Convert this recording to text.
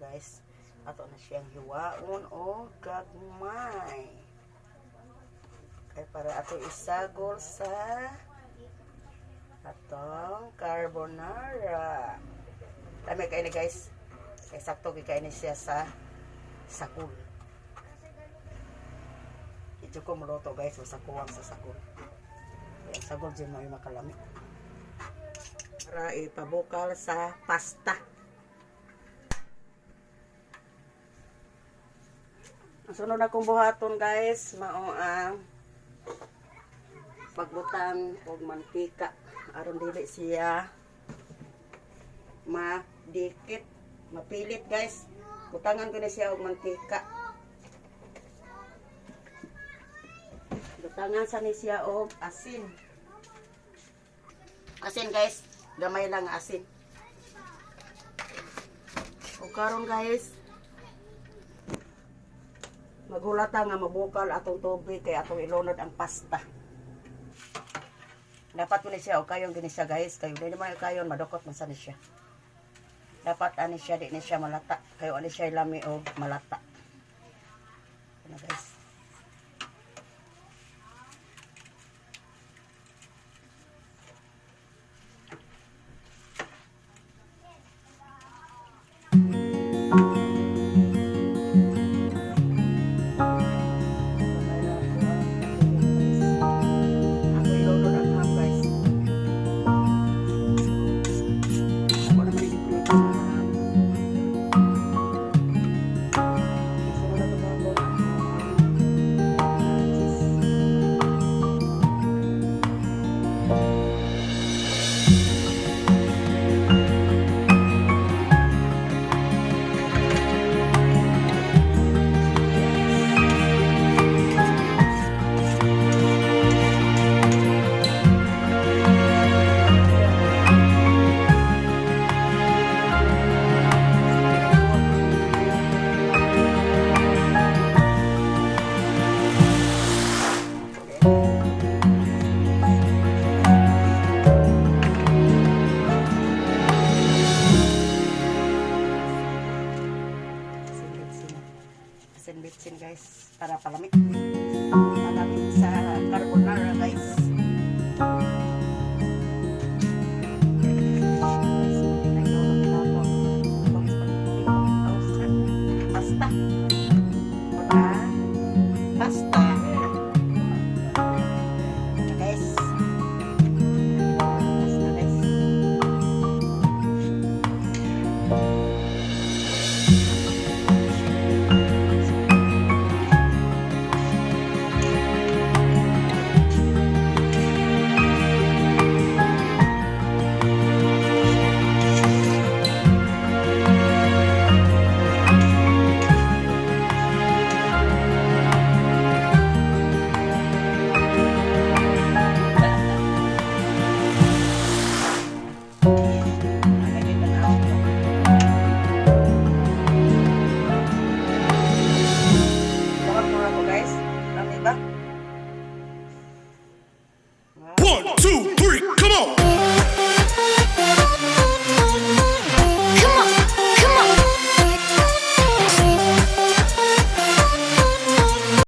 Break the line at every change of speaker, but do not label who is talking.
guys. Ato na siyang hiwaon o gagmay. Kay para ato isagol sa atong carbonara. Dami kayo ni, guys. Kay sakto kay ni siya sa sakul. Ito ko muluto, guys, sa sakuwang sa sakul. Kaya ang sagol dyan mo ay makalami. Para ipabukal sa pasta. Ang sunod na kong buhaton, guys, mao ang pagbutang og mantika aron dili siya madikit, mapilit, guys. Butangan ko na siya og mantika. Butangan sa ni siya og asin. Asin, guys, gamay lang ang asin. O karon, guys, magulata nga mabukal atong tubig kay atong ilunod ang pasta. Dapat mo ni siya o kayon gini siya, guys, kayo dili man kayon madukot man sa ni siya. Dapat ani siya, di ni siya malata kayo, ani siya lami og malata. Ano, guys? Ako ilunod ang ham, guys. Ako naman yung prito ng ham. Sunod na ito mga cheese. Asin bitsin. Asin bitsin, guys, para palamig. Palamig sa carbonara, guys. Guys, nagluto na ako. Itong spaghetti. Pasta. Ah, pasta. Guys. Pasta, guys. Nakakita na ako. Baka mura ko, guys. Lami ba?
One, two,